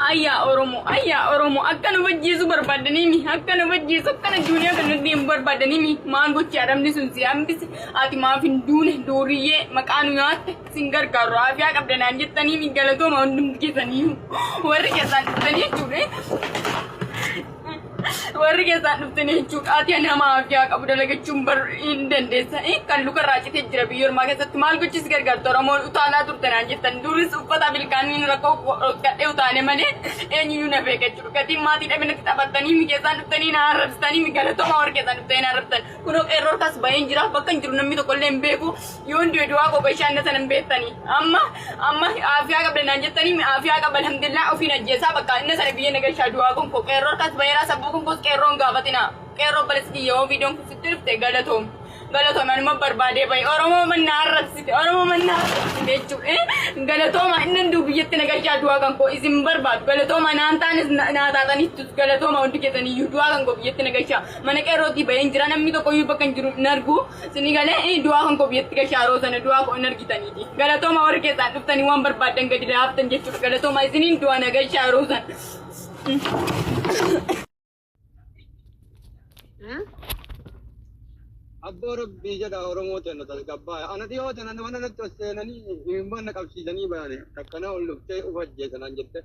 Ayyaa Oromoo, ayyaa Oromoo, akka nu bajjiisu barbaadaniimi, akka nu bajjiisu, akkana duuniyaa kan nuti hin barbaadaniimi. Maal gochi adamni sun si hambise, ati maaf hin duune, duuriyyee maqaa nu nyaatte, sin gargaaru, aafiyaa qabda naan jettaniimi. Galatooma hundumti keessaniiyu. Warri keessaan dhuftanii jechuudha. Warri keessaan dhuftanii jechuudha. Ati nama aafiyaa qabu dalagachuun bar hin dandeessa. Kan lukarraa citee jira biyya ormaa keessatti maal gochis gargaartu Oromoon utaalaa turte naan jettan. Duris uffata bilkaaniin rakkoo kadhee utaale malee eenyuyyuu na beeka jechuudha. Gatiin maatii dhabe natti taphattanii mi keessaan dhuftanii na arrabsitanii mi galatooma warri keessaan dhuftanii na arrabsitan. Kunoo qeerroo harkaas baheen jira, bakka hin jiru namni tokko illee hin beeku. Yoon du'e du'aa koo gashaa inna sana hin beektanii. Amma amma aafiyaa qabda naan jettanii mi aafiyaa qaba alhamdulillah, ofiin ajjeesaa bakka inna sana biyya na gashaa du'aa kun koo qeerroo harkaas baheeraa sabbuu kun koos qeerroon gaafatinaa. Qeerroo obboleessi kiyya yoo viidiyoon kun sitti dhufte galatoom. Galatoom, anuma barbaadee bahe. Oromoo mannaa arrabsite, Oromoo mannaa arrabsite jechuudha. Galatooma, inni hunduu biyyatti na gashaa du'aa kan koo isin barbaadu. Galatooma, naan taanis naa taatanittus galatooma hundi keessaniyyuu, du'aa kan koo biyyatti na gashaa. Mana qeerrootii baheen jira, namni tokkoyyuu bakka hin jiru hin argu. Sini galee du'aa kan koo biyyatti gashaa yeroo sana du'aa koo hin argitaniiti. Galatooma warri keessaan dhuftanii waan barbaaddan gadi laaftan jechuudha. Galatooma, isiniin du'aa na gashaa yeroo sana. Abboo Rabbii jedha, Oromoo teenna tasgabbaaya. Ana dhiyoo tana mana natti ol seenanii imimmaan na qabsiisanii bayani. Takkana ol dhuftee uf ajjeesa naan jette.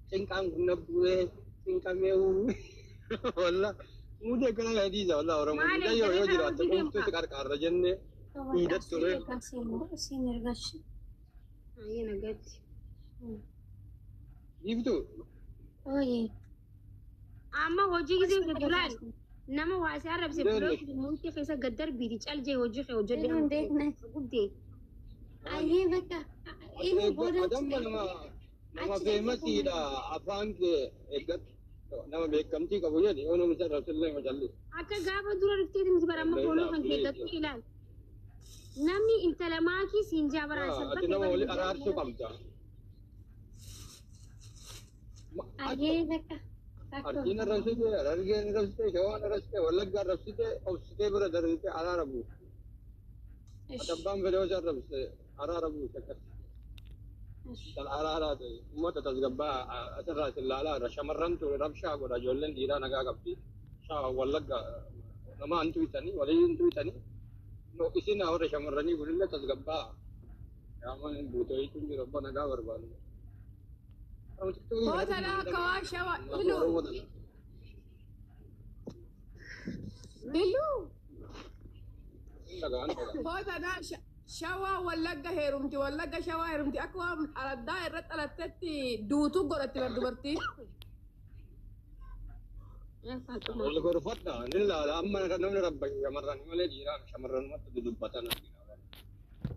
Cinqaan kun na bu'ee cinqamee uu. Wallah muudii akkana kana dhiisa wallah Oromoo. Maali Mucayyoo yoo intalli jiraatte hojii qomtuu deemta? si qarqaarra jennee dhiidat ture. Ayyee nagatti. Dhiiftuu? Amma hojii gisee hojjetu laal, nama waa si arrabse Hin beekne. block mute keessa gad darbiiti, cal jee hojii kee hojjedhu. Hin beekne. Gubdee. Ayyee bakka inni booda Adamma nama famousiidha, afaan kee eeggadhu. Nama beekamtii qabu jedhi, yoo namni si arrabsillee macallis. Akka gaafa dura dhufteeti miti bara, amma follow kan keeggatu ilaal. Namni intala maakii siin jaa baraan Ati salphate nama bara wali araarsuu qabda. Ayyee bakka rakkoo. Arsiin arrabsite, Harargeen arrabsite, Shawaan arrabsite, Wallagga arrabsite, obsitee bira darbite araara buute. Ati abbaan fedhe yoo si arrabse araara buute akkas. Kan araaraa ta'e uummata tasgabbaa asirraa isin laalaa irra shamarrantu rabshaa godha, ijoolleen dhiiraa nagaa qabdi. Shawaa Wallagga nama hin tuytanii walii hin tuytanii. Isin warra shamarranii kunillee tasgabbaa. Yaaman buutee jechuun jiru abbaa nagaa barbaadu. Hootala akka waan shawa ilu ilu hootana shawaa Wallagga heerumti, Wallagga shawaa heerumti, akka waan araddaa irratti dhalattetti duutuu godhatti bar dubartiin. Wal gorfadha ni laala, amma namni rabba shamarran malee dhiiraa shamarranumatti dudubbatan argina.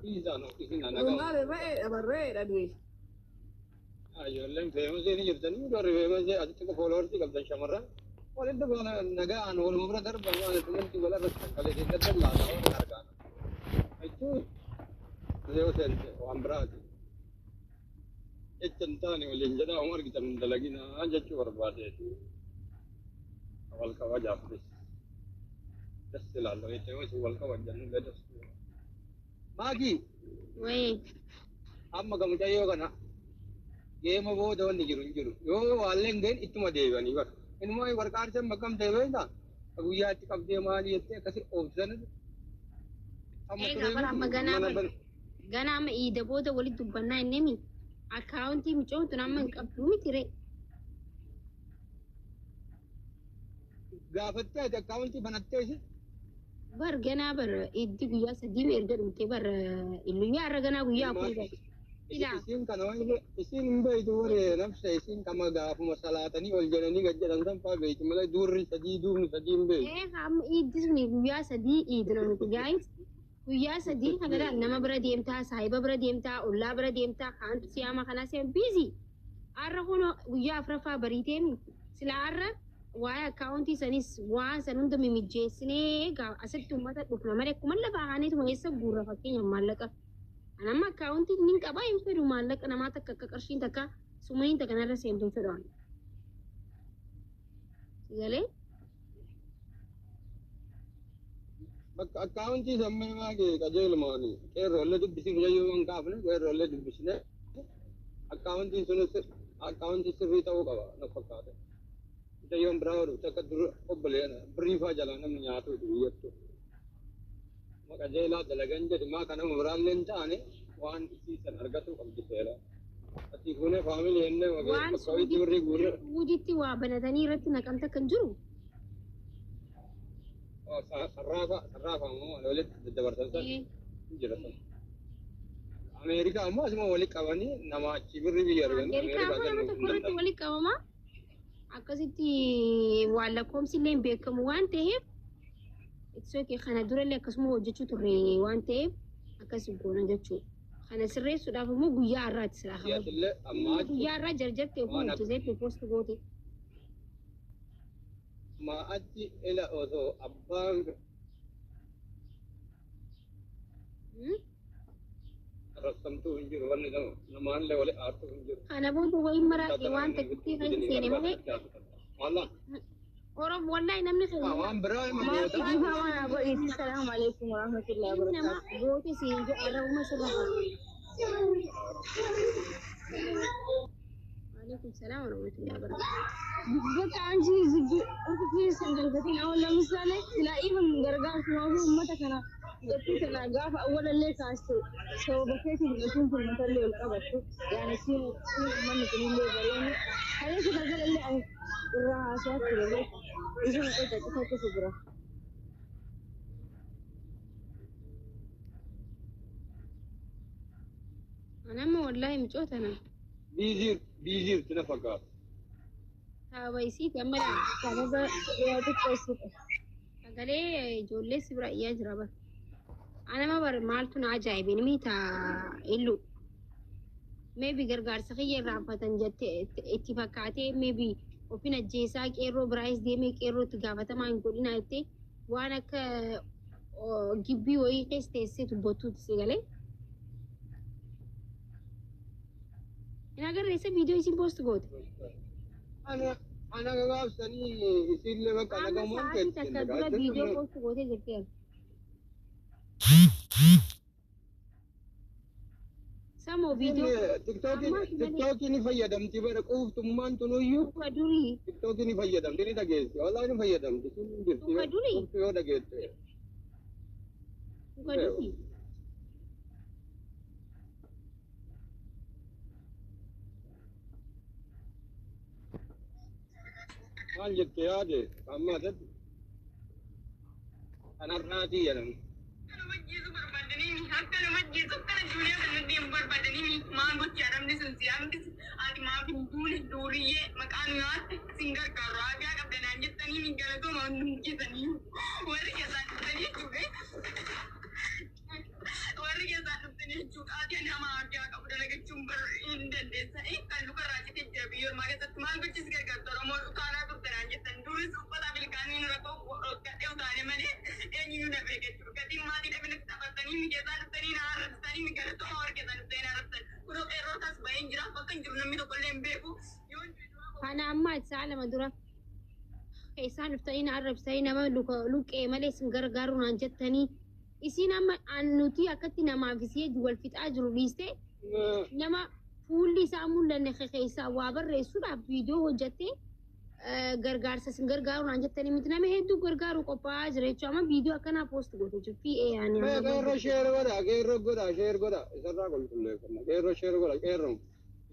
Dhiisaan isin nagaa. Maali, re'eedha bar, re'eedha du'i. Ijoolleen famousii ni jirtanii, warri famousii asitti followersii qabdan shamarran walitti baana, nagaan waluma bira darban, waan itti wal arrabsan kalee keessatti laala waan argaan. Jechuun yoo seente waan biraati. Jecha hin taane waliin jedhaa waan argitan hin dalaginaa jechuu barbaadeeti. Wal kabajaafis. Das ilaalla jettee yoo isin wal kabajan illee das. Maakii. Wayii. Amma gamucayyoo kana geema booda wanni jiru hin jiru. Yoo waallee hin gahin ittuma deebi'anii bara. Inumaa warqaarsan bakkam ta'e beektaa? Guyyaa itti qabdee maali jettee akkasi oofsan. Amma Egaa turee bara amma miti ganaa mana bara. bana. Ganaa amma iida booda walitti dubbannaa innemi akkaawuntii micoon tun amma hin qabdu miti ree. Gaafattee ati akkaawuntii banattee isin? Bar ganaa bar iiddi guyyaa 3 erga dhumte bar illuyyaa har'a ganaa guyyaa 4 bar. Ilaa. Isiin kana wanni isiin hin beektu warri nafsa isiin kama gaafuma salaatanii ol jedhanii gad jedhan san fa'aa beekti malee duurri sadii duubni sadii hin beektu. Ee amma iiddi suni guyyaa 3 iidna nuti gaayis. Guyyaa 3 kana laal, nama bira deemtaa, saahiba bira deemtaa, ollaa bira deemtaa, kaantu siyaama kanaa siyaama busy. Har'a kunoo guyyaa afraffaa bariiteemi. Silaa har'a waa'ee akkaawuntii sanis waan san hunda mimijjeessinee egaa asitti uummata dhufna malee akkuma lafaa kaaneetuma eessa guurra fakkeenyaaf maallaqa. Ani amma akkaawuntii nin qabaa, hin fedhu maallaqa namaa takka, akka qarshiin takka sumaniin takka narra seentu hin fedhu ani. Si galee? Bakka akkaawuntii sammee maakii qajeelumaan qeerroollee dubbisii mucayyoo hin kaafne, qeerroollee dubbisne akkaawuntiin sunis Akkaawuntii sirrii ta'uu qaba na fakkaate. Mucayyoon biraa dhufte akka dur obboleena birriifaa jalaa namni nyaatu biyyattu. Maqajeelaa dalagan jedhi maa kana biraallee hin taane waan isiisan argatu qabdi seera. Asii fuunee faamilii jennee Waan bakka ho'iitti birrii guurre. Suuditti waa banatanii irratti naqamta kan jiru. Sarraafa sarraafa ammoo walitti daddabarsan san hin jira san. Ameerikaa ammoo asuma walitti qabanii nama achi birrii biyya arganii Ameerikaa Ameerikaa ammoo nama kennuuf tokko hin irratti danda'amu. walitti qabama. Akkasitti waan lakkoomsi illee hin beekamu waan ta'eef it's okay, kana durallee akkasuma hojjechuu turre waan ta'eef akkas goona jechuudha. Kana sirreessuudhaaf immoo guyyaa har'aati silaa kabaju. Siyaasillee ammaa achi Guyyaa har'aa jarjartee ofuma waan akka hojjetee post goote. ammaa achi ila osoo abbaan rassamtuu hin jiru wanni nama namaallee wali aartuu hin jiru. Kana booda wayiin maraadhe waan takkitti kan seene malee Wallah Oromoo wallahi namni keenya waan biraa hima Maal goota. dhiifama naa godhiiti. Salaamu alaikum warahmatullahi ilmi namaa wabarakatuh. goote siin jedhu arrabuma sirra haa. Waalaikum salaam warahmatullahi wabarakatuh. በቃ አንቺ ዝግ galgatiin አሁን ለምሳሌ ስለ ኢቭን gargaarsa uummata kana gattii kana gaafa awwalallee kaaste sababa keetiif gatiin kun matallee ol qabattu yaani siin uummanni kunillee bareeni kaleessa galgalallee ani irraa haasayaa ture isin qoca cita jira. Anamma wallahi micootana. Biiziirti na fakkaata. Sababa isiiti amma laa Sababa waa xiqqeessite. Sagalee ijoollee si bira iyyaa jira bara. Anama bar maaltu na ajaa'ibe nimi taa illu. Maybe gargaarsa kiyya irraanfatan jette itti fakkaatee maybe ofin ajjeesaa qeerroo biraayis deemee qeerroo itti gaafatamaa hin godhina jettee waan akka gibbii wayii keessa teessee dubbattuuti si galee. Hin agarreessa viidiyoo isin poost goote. Ana ana gabaabsanii isiillee bakka Amma nagamuun sa'aatii keetti takka dura viidiyoo poost gootee jirti. Samoo viidiyoo ammaa malee Tiktookii ni fayyadamti bara quuftummaan tunuyyuu dhuga durii tiktookii ni fayyadamti ni dhageessi wallahi ni fayyadamti sun hin jirti dhuga durii quuftu yoo dhageette. Dhuga durii. Maal jette yaade amma asatti kanarraatii jedhamu. Akka nama ajjeesuu barbaadanii akka nama ajjeesuu akkana duuniyaa kana deemu barbaadanii maal gochi adamni sun si hambisi ati maaf hin duune duuriyyee maqaan nyaatte sin gargaaru aagaa qabdanaan jettanii min galatooma hundumti warri keessaa dhuftanii jechuudha. Warri keessaa dhuftanii jechuudha. Ati nama aagaa qabu dalagachuun bar hin dandeessa. Kan lukarraa citee jira biyya ormaa keessatti maal gochi si gargaartu Oromoo utaalaa turtanaan jettan duris uffata bilkaanii nu rakkoo gadhee utaale malee eenyuyyuu na beeka jechuudha. Gatiin maatii dhabina taphatanii mi keessaa dhuftanii na arrabsanii mi galatooma warri keessaa dhuftanii na arrabsan. Kunoo qeerroo taas baheen jira bakka hin jiru namni tokkollee hin beeku. Yoo Kana amma sa'a 2 dura keessaan dhuftanii na arrabsanii nama luqqee malee isin gargaaru naan jettanii isin amma nuti akkatti namaaf isii wal fixaa jiru dhiistee nama fuulli isaa mul'anne keessaa waa barreessuudhaaf viidiyoo hojjettee gargaarsa isin gargaaru naan jettanii miti nama hedduu gargaaru qophaa'aa jira jechuudha. Amma viidiyoo akkanaa poost goote jechuudha. PA yaani Mee qeerroo share godha qeerroo godha share godha isarraa qulqulleeffanna qeerroo share godha qeerroo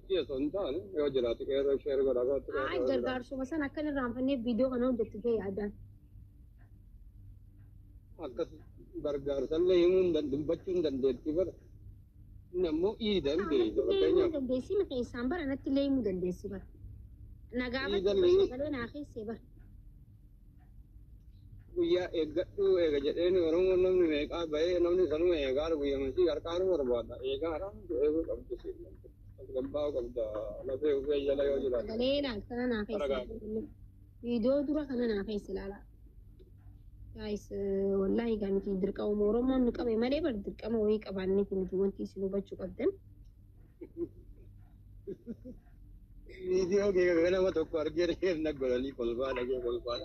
isii osoo hin taane yoo jiraate qeerroo share godha kootu Ay qeerroo godha. Gargaarsuma sana akkan irraanfanneef viidiyoo kana hojjettu jee yaadaan. Akkas gargaarsallee himuu hin dubbachuu hin dandeetti bara. Inni ammoo iidan beeyta Natti illee himuu fakkeenyaaf. dandeessi mi keessaan bara natti illee himuu dandeessi bara. Na gaafatti Iidallee sagalee naa keessee bara. Guyyaa eeggadhu eega jedheen Oromoon namni meeqaa bahee namni sanuma eegaa guyyaa masii gargaaruu barbaada. Eegaa haraamtu eeguu qabdi siin. Tasgabbaa'uu qabda lafee ufee jala yoo jiraate. Sagalee laal kana naa keessa Gara viidiyoo dura kana naa keessa ilaala. Guys, wallahi egaa nuti dirqama Oromoon nu qabe malee bar dirqama wayii qabaanneeti miti wanti isin hubachuu qabdan. Viidiyoo kee nama tokko argee reef na godhanii kolfaa dhagee kolfaa.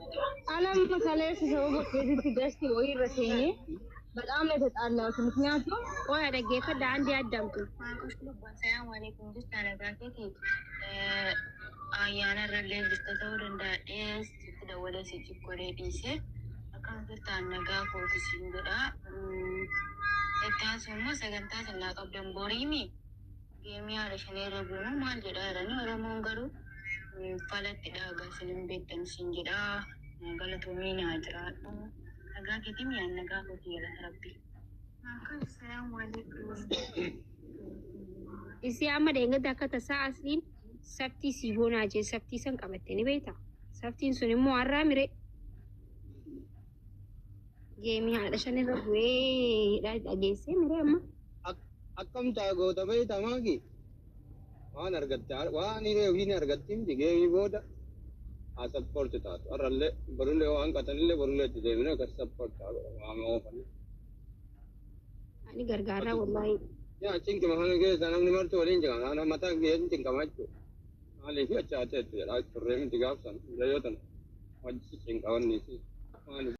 Alamma kaleessa sababa keetitti gasti wayii irra seenee በጣም ነው የተጣላሁት። ምክንያቱም Qoya dhaggeeffadha andi addamtu. Maanqosh lubbuun salaam alaikum jecha nagaa keeti ayyaana irrallee jirta ta'uu danda'a sitti dawwalee si cikkolee dhiise akkam jirtaan nagaa kooti siin jedha. Ittaan sun immoo sagantaa sannaa qabdan boriimi geemii haala shanee irra buunu maal jedhaa jiranii Oromoon garuu falatti dhaagaa sin hin beektan siin jedha. Galatoomii naa jiraadhu. Nagaa keetii miyaan nagaa kooti galata rabbi. Maanqosh salaam alaikum. Isii amma deengada akka tasaa asliin saftii sii goonaa jee saftii san qabatte ni beekta. Saftiin sun immoo har'aa mire. Geemii haadha shanirra bu'ee dhageessee mire amma. Akkam ta'a goota beektaa maaki? Waan argatte waan hiree ofiin argatti miti geemii booda haa sappoorti taatu. Har'allee borullee waan qatanillee borullee itti deemnee akkas sappoorti haa godhamu waan oofanii. Ani gargaaraa wallaahi. Yaa cinqima kana keessa namni marti waliin jira. Naannoo mataa kiyya cinqama jechuudha. Maaliif achi haa ta'etu jedhaa turree miti gaafsan. Yoo tan wajji cinqawanni maaliif.